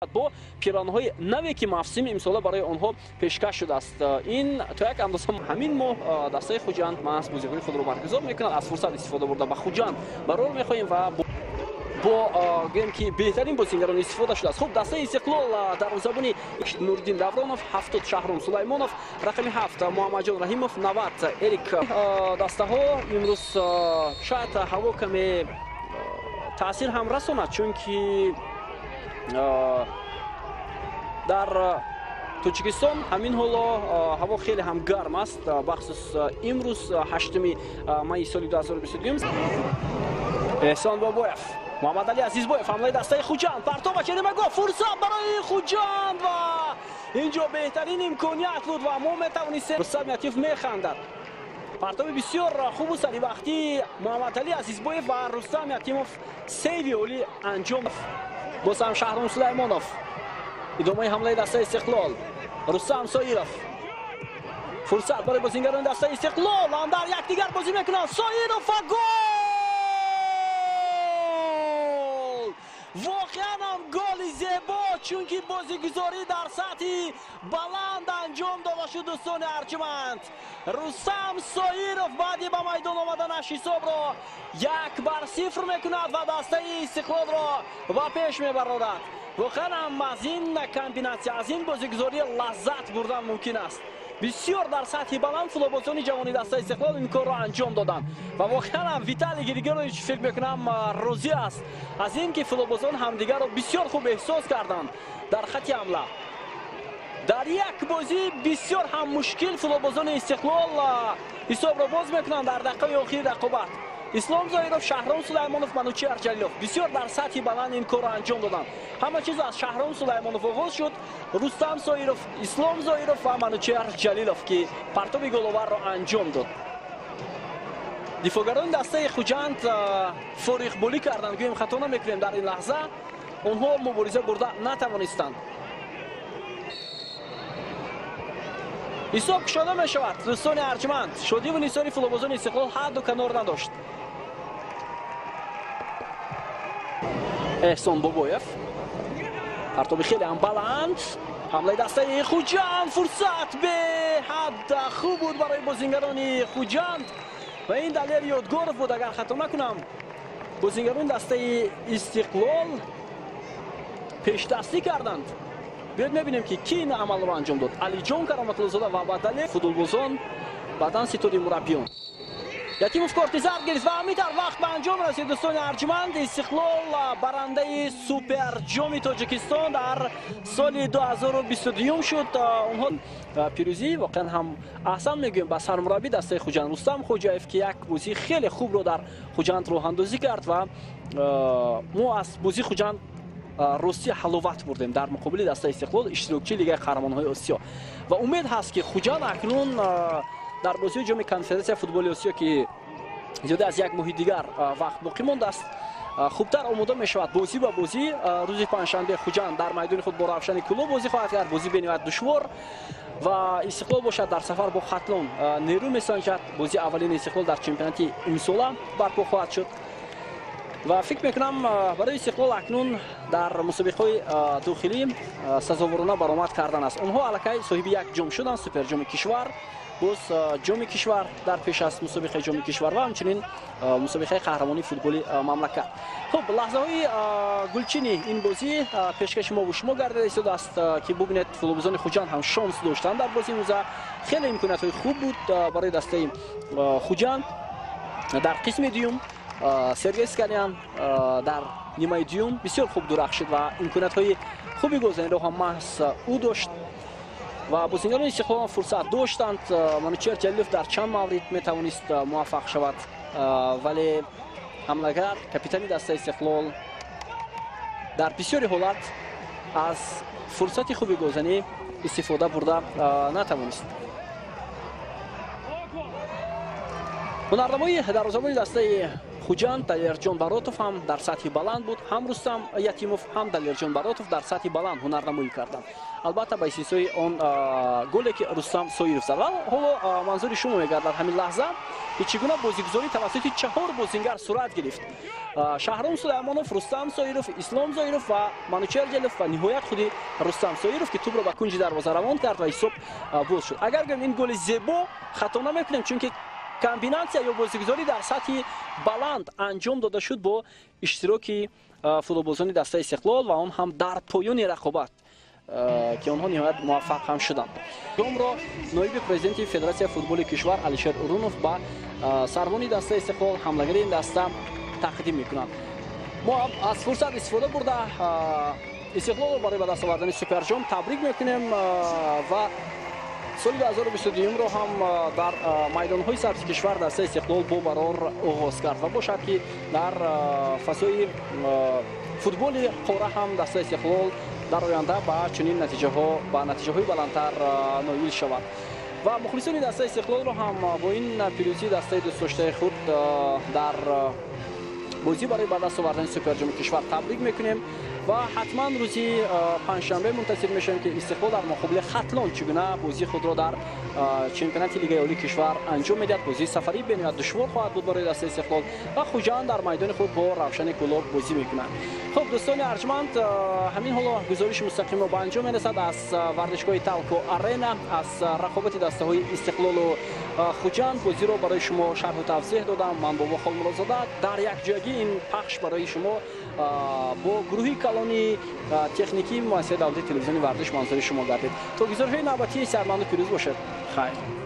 Бо пиронҳои наве, ки мавсими имсола барои онҳо пешкаш шудааст. Ин то як андоза ҳамин моҳ дастаи Хуҷанд маҳз бозиҳои худро баргузор мекунад. Аз фурсат истифода бурда, ба Хуҷанд барор мехоҳем ва бо гӯем, ки беҳтарин бозингарон истифода шудааст. Хуб, дастаи Истиқлол: дарвозабони Нуриддин Давронов, 70 Шаҳром Сулаймонов, рақами 7 Муҳаммадҷон Раҳимов, 90 Эрик. Дастаҳо имрӯз шояд ҳаво каме таъсир ҳам расонад, чунки дар Тоҷикистон ҳамин ҳоло ҳаво хеле ҳам гарм аст, бахусус имрӯз, 8 майи соли 2022. Эҳсон Бобоев, Муҳаммадали Азизбоев, ҳамлаи дастаи Хуҷанд, партоба, черемаго, фурсат барои Хуҷанд ва инҷо беҳтарин имконият буд ва мо метавонистем. Рустам Ятимов механдад. Партоби бисёр хубу саривақтии Муҳаммадали Азизбоев ва Рустам Ятимов сейви олӣ анҷом. Боз ҳам Шаҳром Сулаймонов, идомаи ҳамлаи дастаи Истиқлол, Рустам Соиров, фурсат барои бозингарони дастаи Истиқлол, андар якдигар бозӣ мекунанд, Соиров ва гол! Воқеан ҳам голи зебо, чунки бозигузорӣ дар сатҳи баланд анҷом дода шуд. Дӯстони арҷманд, Рустам Соиров баъди ба майдон омаданаш ҳисобро 1-0 мекунад ва дастаи Истиқлолро ба пеш мебарорад. Воқеан ҳам аз ин комбинатсия, аз ин бозигузорӣ лаззат бурдан мумкин аст. Бисёр дар сатҳи баланд футболбозони ҷавони дастаи Истиқлол ин корро анҷом доданд ва воқеан ҳам Виталий Григорович, фикр мекунам, розӣ аст аз ин, ки футболбозон ҳамдигарро бисёр хуб эҳсос карданд дар хати ҳамла. Дар як бозӣ бисёр ҳам мушкил футболбозони Истиқлол ҳисобро боз мекунанд дар дақиқаи охири рақобат. Ислом Зоиров, Шаҳром Сулаймонов, Манучеҳр Ҷалилов бисёр дар сатҳи баланд ин корро анҷом доданд. Ҳама чиз аз Шаҳром Сулаймонов оғоз шуд, Рустам Соиров, Ислом Зоиров ва Манучеҳр Ҷалилов, ки партоби головарро анҷом дод. Дифоъгарони дастаи Хуҷанд фориғболӣ карданд, гӯем хато намекунем. Дар ин лаҳза онҳо мубориза бурда натавонистанд. Ҳисоб кушода мешавад. Дӯстони арҷманд, шодиву нисори футболбозони Истиқлол ҳадду канор надошт. Эҳсон Бобоев, партоби хеле ҳам баланд, ҳамлаи дастаи Хуҷанд, фурсат беҳад хуб буд барои бозингарони Хуҷанд ва ин Далер Ёдгоров буд, агар хато накунам. Бозингарони дастаи Истиқлол пешдастӣ карданд. Биёед мебинем, ки ки ин амалро анҷом дод: Алиҷон Кароматуллозода ва Бадале футболбозон, баъдан ситоди мураббиён. Ятимов корти зард гирифт ва ҳамин тавр вақт ба анҷом расид. Дӯстони арҷманд, Истиқлол барандаи суперҷоми Тоҷикистон дар соли 2022 шуд. Онҳо пирӯзӣ, воқеан ҳам аҳсан мегӯем ба сармураббӣ дастаи Хуҷанд Рустам Хоҷаев, ки як бозии хеле хубро дар Хуҷанд роҳандозӣ кард ва мо аз бозии Хуҷанд ростӣ ҳаловат бурдем дар муқобили дастаи Истиқлол, иштирокчии Лигаи қаҳрамонҳои Осиё. Ва умед ҳаст, ки Хуҷанд акнун дар бозиҳои ҷоми Конфедератсияи футболи Осиё, ки зиёда аз як моҳи дигар вақт боқӣ мондааст, хубтар омода мешавад бозӣ ба бозӣ. Рӯзи панҷшанбе Хуҷанд дар майдони худ бо Равшани Кӯлоб бозӣ хоҳад кард, бозӣ бениҳоят душвор, ва Истиқлол бошад дар сафар бо Хатлон нерӯ месанҷад. Бозии аввалини Истиқлол дар чемпионати имсола барпо хоҳад шуд ва фикр мекунам, барои Истиқлол акнун дар мусобиқаҳои дохилӣ сазоворона баромад кардан аст. Онҳо аллакай соҳиби як ҷом шуданд, суперҷоми кишвар, боз ҷоми кишвар дар пеш аст, мусобиқаи ҷоми кишвар ва ҳамчунин мусобиқаи қаҳрамонии футболи мамлакат. Хуб, лаҳзаҳои гулчини ин бозӣ пешкаши мову шумо гардида истодааст, ки бубинед, футболбозони Хуҷанд ҳам шонс доштанд дар бозии имрӯза. Хеле имкониятҳои хуб буд барои дастаи Хуҷанд. Дар қисми дуюм Сергей Скалян дар нимаи дуюм бисёр хуб дурахшид ва имкониятҳои хуби голзаниро ҳам маҳз ӯ дошт ва бозингарони Истиқлол фурсат доштанд. Манучеҳр Ҷалилов дар чанд маврид метавонист муваффақ шавад, вале ҳамлагар, капитани дастаи Истиқлол дар бисёри ҳолат аз фурсати хуби голзанӣ истифода бурда натавонист. Ҳунарнамои дарвозабони дастаи Хуҷанд Далерҷон Баротов ҳам дар сатҳи баланд буд. Ҳам Рустам Ятимов, ҳам Далерҷон Баротов дар сатҳи баланд ҳунарнамоӣ карданд. Албатта, ба истиснои он голе, ки Рустам Соиров зад. Ва ҳоло манзури шумо мегардад ҳамин лаҳза, ки чӣ гуна бозигузорӣ тавассути чаҳор бозингар сурат гирифт: Шаҳром Сулаймонов, Рустам Соиров, Ислом Зоиров ва Манучер Ҷелов ва ниҳоят худи Рустам Соиров, ки тӯбро ба кунҷи дарвоза равон кард ва ҳисоб боз шуд. Агар гӯем ин голи зебо, хато намекунем, чунки комбинатсия ё бозигузорӣ дар сатҳи баланд анҷом дода шуд бо иштироки футболбозони дастаи Истиқлол ва он ҳам дар поёни рақобат, ки онҳо ниҳоят муваффақ ҳам шуданд. Ҷомро ноиби президенти Федератсияи футболи кишвар Алишер Урунов ба сарвони дастаи Истиқлол, ҳамлагари ин даста тақдим мекунанд. Мо аз фурсат истифода бурда, Истиқлолро барои ба даст овардани суперҷом табрик мекунем ва соли 2022-ро ҳам дар майдонҳои сабзи кишвар дастаи Истиқлол бо барор оғоз кард ва бошад, ки дар фазои футболи қора ҳам дастаи Истиқлол дар оянда ба чунин натиҷаҳо, ба натиҷаҳои баландтар ноил шавад. Ва мухлисони дастаи Истиқлолро ҳам бо ин пирӯзии дастаи дӯстдоштаи худ дар бозӣ барои ба даст овардани суперҷоми кишвар табрик мекунем ва ҳатман рӯзи панҷшанбе мунтазир мешавем, ки Истиқлол дар муқобили Хатлон чӣ гуна бозии худро дар чемпионати Лигаи Олии кишвар анҷом медиҳад. Бозии сафарӣ бениҳоят душвор хоҳад буд барои дастаи Истиқлол ва Хуҷанд дар майдони худ бо Равшани Кӯлоб бозӣ мекунад. Хуб, дӯстони арҷманд, ҳамин ҳоло гузориши мустақимро ба анҷом мерасад аз варзишгоҳи Талко Арена, аз рақобати дастаҳои Истиқлолу Хуҷанд. Бозиро барои шумо шарҳу тавзеҳ додам ман, Бобо Холмуродзода. Дар якҷоягӣ ин пахш барои шумо бо гурӯҳи калони техникии Муассисаи давлатии телевизиони варзиш манзури шумо гардид. То гузоришҳои навбатии, сиҳатманду пирӯз бошед. Хайр.